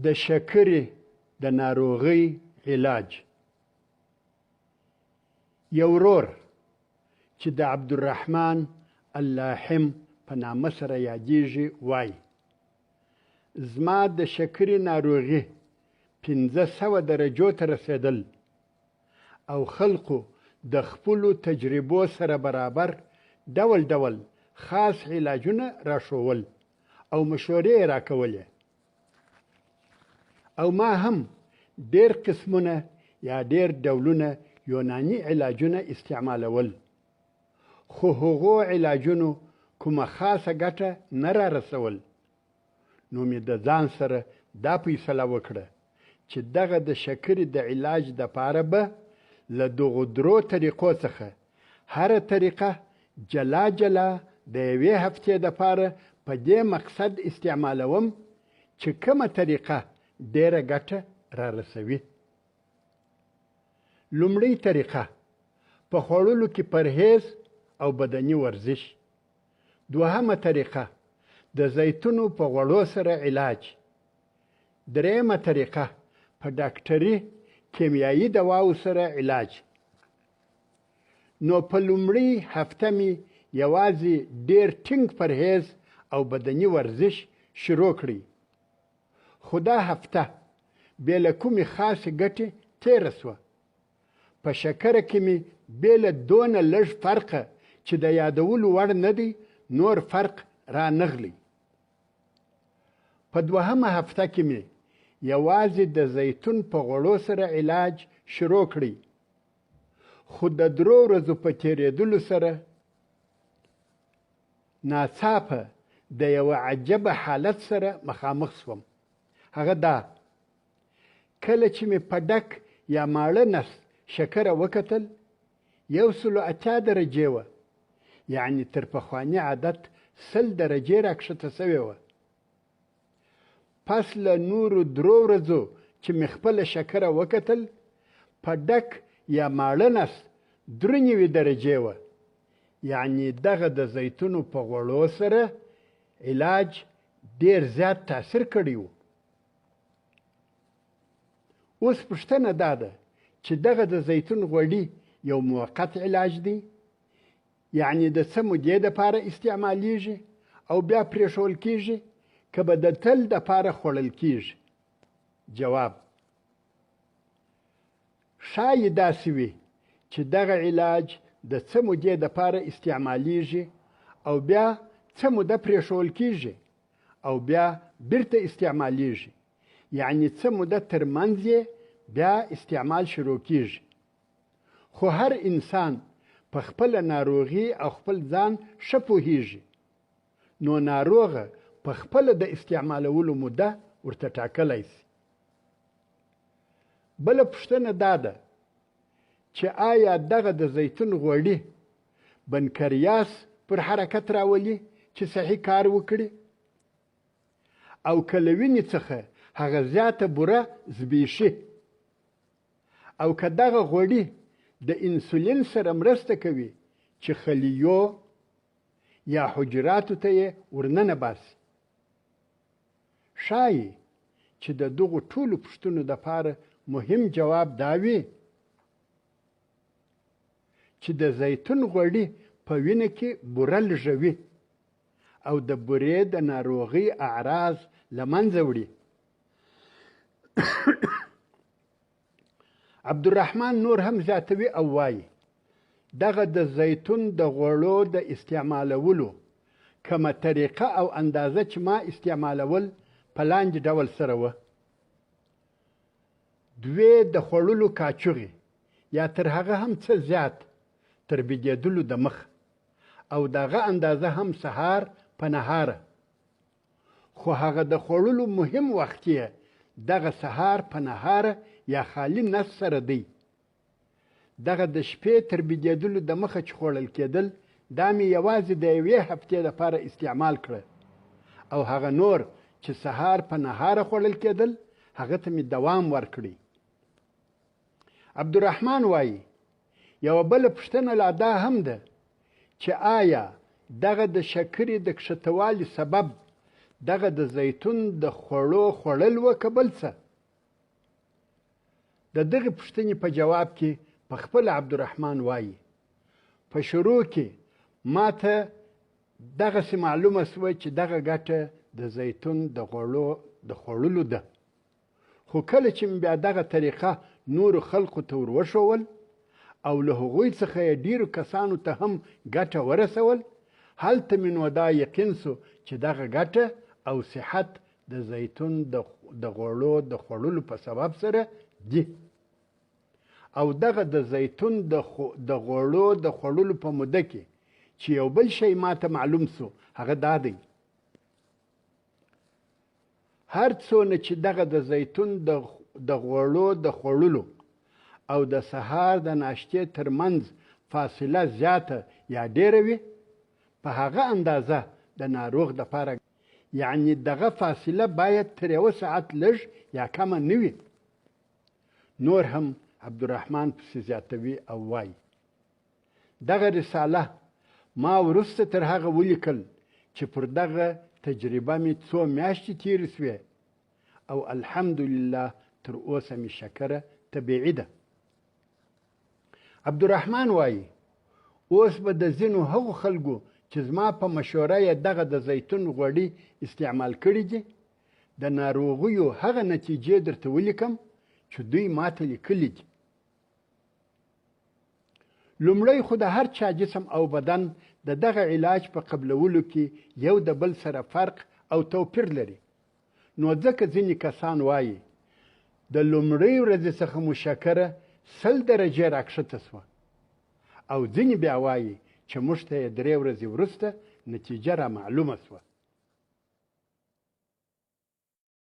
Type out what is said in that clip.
د شکرې د ناروغۍ علاج. یو ورور چې د عبدالرحمن اللاحم په نامه سره یادیږي وایي، زما د شکرې ناروغي 500 درجو ته رسېدل او خلقو د خپلو تجربو سره برابر ډول ډول خاص علاجونه راښوول او مشورې یې راکولې او ما هم ډېر قسمونه یا ډېر ډولونه یوناني علاجونه استعمالول، خو هغو علاجونو کومه خاصه ګټه نه را رسول. نو مې د ځان سره دا فیصله وکړه چې دغه د شکرې د علاج دپاره به له دغو درو طریقو څخه هره طریقه جلا جلا د یوې هفتې دپاره په دې مقصد استعمالوم چې کومه طریقه ډېره ګټه را رسوي. لومړۍ طریقه په خوړلو کې پرهیز او بدني ورزش. دوهمه طریقه د زیتونو په غوړو سره علاج. درېیمه طریقه په ډاکټري کیمیایي دواو سره علاج. نو په لومړۍ هفته مې یوازې ډېر ټینګ پرهیز او بدني ورزش شروع کړی، خو دا هفته بې له کومې خاصې ګټې تېره شوه. په شکره کې مې بې له دونه لږ فرقه چې د یادولو وړ نه دی نور فرق را نغلی. په دوهمه هفته کې مې یوازې د زیتون په غوړو سره علاج شروع کړی، خو د درو ورځو په تېرېدلو سره ناڅاپه د یوه عجبه حالت سره مخامخ شوم. هغه دا، کله چې مې په ډک یا ماړه نس شکره وکتل 180 درجې وه، یعنې تر پخواني عادت 100 درجې راکښته شوې وه. پس له نورو درو ورځو چې مې خپله شکره وکتل په ډک یا ماړه نس 93 درجې وه، یعنې دغه د زیتونو په غوړو سره علاج ډېر زیات تاثیر کړی و. اوس پوښتنه دا ده چې دغه د زیتون غوړي یو موقت علاج دی، یعنې د څه مودې دپاره استعمالیږي او بیا پرېښول کیږي، که به د تل دپاره خوړل کیږي؟ جواب: ښایي داسې وي چې دغه علاج د څه مودې دپاره استعمالیږي او بیا څه موده پرېښول کیږي او بیا بیرته استعمالیږي، یعنې څه موده ترمنځ یې بیا استعمال شروع کیږي. خو هر انسان په خپله ناروغي او خپل ځان ښه پوهیږي، نو ناروغه په خپله د استعمالولو موده ورته ټاکلی شي. بله پوښتنه دا ده چې آیا دغه د زیتون غوړي بنکریاس پر حرکت راولي چې صحیح کار وکړي، او که له وینې څخه هغه زیاته بوره زبېښي، او که دغه غوړي د انسولین سره مرسته کوي چې خلیو یا حجراتو ته یې ورننه باسي؟ ښایي چې د دغو ټولو پوښتنو دپاره مهم جواب دا وي چې د زیتون غوړي په وینه کې بوره لږوي او د بورې د ناروغۍ اعراض له منځه وړي. عبدالرحمن نور هم زیاتوي او وایي، دغه د زیتون د غوړو د استعمالولو کومه طریقه او اندازه چې ما استعمالول په لاندې ډول سره وه: دوې د خوړلو کاچوغې یا تر هغه هم څه زیات تر بېدېدلو د مخه، او دغه اندازه هم سهار په نهاره، خو هغه د خوړلو مهم وخت یې دغه سهار په نهاره یا خالي نس سره دی. دغه د شپې تر بېدېدلو د مخه چې خوړل کېدل دا مې یوازې د یوې هفتې دپاره استعمال کړه، او هغه نور چې سهار په نهاره خوړل کېدل هغه ته مې دوام ورکړی. عبدالرحمن وایي، یوه بله پوښتنه لا دا هم ده چې آیا دغه د شکرې د کښتوالي سبب دغه د زیتون د خوړو خوړل وه که بل څه؟ د دغې پوښتنې په جواب کې په خپله عبدالرحمن وایي، په شروع کې ما ته دغسې معلومه شوه چې دغه ګټه د زیتون د غوړو د خوړلو ده، خو کله چې مې بیا دغه طریقه نورو خلقو ته ور وښوول او له هغوی څخه یې ډېرو کسانو ته هم ګټه ورسول، هلته مې نو دا یقین شو چې دغه ګټه او صحت د زیتون د غوړو د خوړلو په سبب سره دي. او دغه د زیتون د غوړو د خوړلو په موده کې چې یو بل شی ماته معلوم شو هغه دا دی، هر څونه چې دغه د زیتون د غوړو د خوړلو او د سهار د ناشتې تر منځ فاصله زیاته یا ډیره وي، په هغه اندازه د ناروغ دپاره، یعنی دغه فاصله باید تر یوه ساعت لږ یا کمه نه وي. نور هم عبدالرحمن پسې زیاتوي او وایي، دغه رساله ما وروسته تر هغه ولیکل چې پر دغه تجربه مې څو میاشتې تېرې شوې او الحمدلله تر اوسه مې شکره طبیعي ده. عبدالرحمن وایي، اوس به د ځینو هغو خلکو چې زما په مشوره یې دغه د زیتون غوړي استعمال کړي دي، د ناروغیو هغه نتیجې درته ولیکم چې دوی ماته لیکلي دي. لومړی خو د هر چا جسم او بدن د دغه علاج په قبلولو کې یو د بل سره فرق او توپیر لري، نو ځکه ځینې کسان وایي د لومړۍ ورځې څخه مو شکره 100 درجې راکښته شوه، او ځینې بیا وایي چې موږ ته یې 3 ورځې وروسته نتیجه را معلومه شوه.